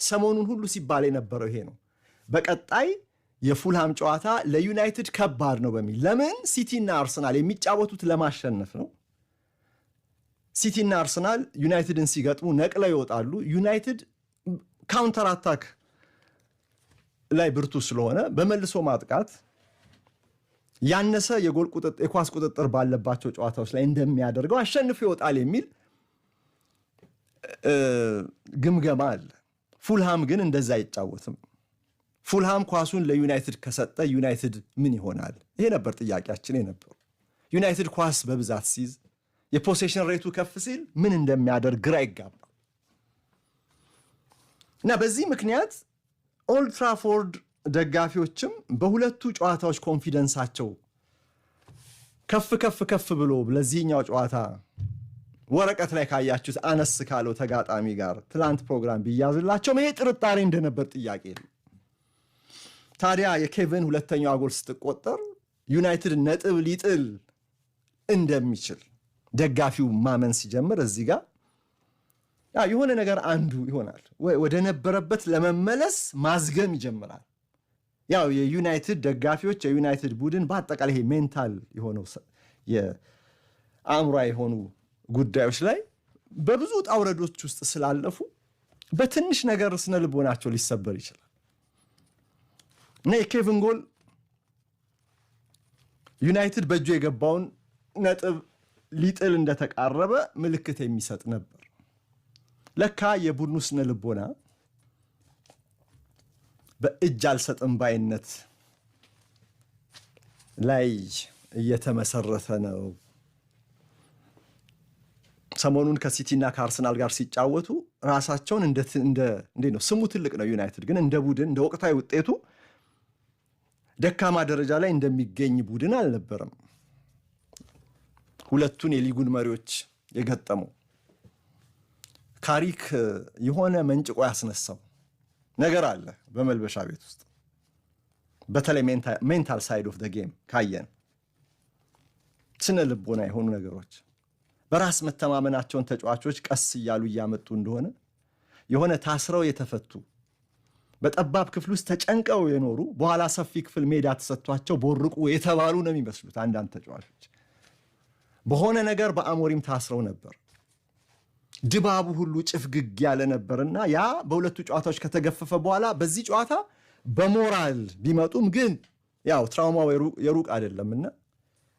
ሰሞኑን ሁሉ ሲባል የነበረው ይሄ ነው። በቀጣይ የፉልሃም ጨዋታ ለዩናይትድ ከባድ ነው በሚል። ለምን? ሲቲና አርሰናል የሚጫወቱት ለማሸነፍ ነው። ሲቲና አርሰናል ዩናይትድን ሲገጥሙ ነቅለው ይወጣሉ። ዩናይትድ counter attack ላይ ብርቱ ስለሆነ በመልሶ ማጥቃት ያነሰ የጎል የኳስ ቁጥጥር ባለባቸው ጨዋታዎች ላይ እንደሚያደርገው አሸንፎ ይወጣል የሚል ግምገማ አለ። ፉልሃም ግን እንደዛ አይጫወትም። ፉልሃም ኳሱን ለዩናይትድ ከሰጠ ዩናይትድ ምን ይሆናል? ይሄ ነበር ጥያቄያችን የነበሩ። ዩናይትድ ኳስ በብዛት ሲይዝ፣ የ possession rate ኡ ከፍ ሲል ምን እንደሚያደርግ ግራ ይጋባል። እና በዚህ ምክንያት ኦልድ ትራፎርድ ደጋፊዎችም በሁለቱ ጨዋታዎች confidence ኣቸው ከፍ ከፍ ከፍ ብሎ ለዚህኛው ጨዋታ ወረቀት ላይ ካያችሁት አነስ ካለው ተጋጣሚ ጋር ትላንት ፕሮግራም ቢያዝላቸውም ይሄ ጥርጣሬ እንደነበር ጥያቄ የለም። ታዲያ የኬቨን ሁለተኛዋ ጎል ስትቆጠር ዩናይትድ ነጥብ ሊጥል እንደሚችል ደጋፊው ማመን ሲጀምር እዚህ ጋር የሆነ ነገር አንዱ ይሆናል፣ ወደ ነበረበት ለመመለስ ማዝገም ይጀምራል። ያው የዩናይትድ ደጋፊዎች፣ የዩናይትድ ቡድን በአጠቃላይ ይሄ mental የሆነው፣ የአእምሯዊ የሆኑ ጉዳዮች ላይ በብዙ ውጣ ውረዶች ውስጥ ስላለፉ በትንሽ ነገር ስነ ልቦናቸው ሊሰበር ይችላል። እና የኬቪን ጎል ዩናይትድ በእጁ የገባውን ነጥብ ሊጥል እንደተቃረበ ምልክት የሚሰጥ ነበር። ለካ የቡድኑ ስነ ልቦና በእጅ አልሰጥም ባይነት ላይ እየተመሰረተ ነው። ሰሞኑን ከሲቲና ከአርሰናል ጋር ሲጫወቱ ራሳቸውን እንደ ነው፣ ስሙ ትልቅ ነው ዩናይትድ፣ ግን እንደ ቡድን እንደ ወቅታዊ ውጤቱ ደካማ ደረጃ ላይ እንደሚገኝ ቡድን አልነበረም። ሁለቱን የሊጉን መሪዎች የገጠመው ካሪክ የሆነ መንጭቆ ያስነሳው ነገር አለ በመልበሻ ቤት ውስጥ። በተለይ mental side of the game ካየን፣ ስነ ልቦና የሆኑ ነገሮች፣ በራስ መተማመናቸውን ተጫዋቾች ቀስ እያሉ እያመጡ እንደሆነ፣ የሆነ ታስረው የተፈቱ፣ በጠባብ ክፍል ውስጥ ተጨንቀው የኖሩ፣ በኋላ ሰፊ ክፍል ሜዳ ተሰጥቷቸው ቦርቁ የተባሉ ነው የሚመስሉት። አንዳንድ ተጫዋቾች በሆነ ነገር በአሞሪም ታስረው ነበር። ድባቡ ሁሉ ጭፍግግ ያለ ነበርና ያ በሁለቱ ጨዋታዎች ከተገፈፈ በኋላ በዚህ ጨዋታ በሞራል ቢመጡም ግን ያው trauma ው የሩቅ አይደለምና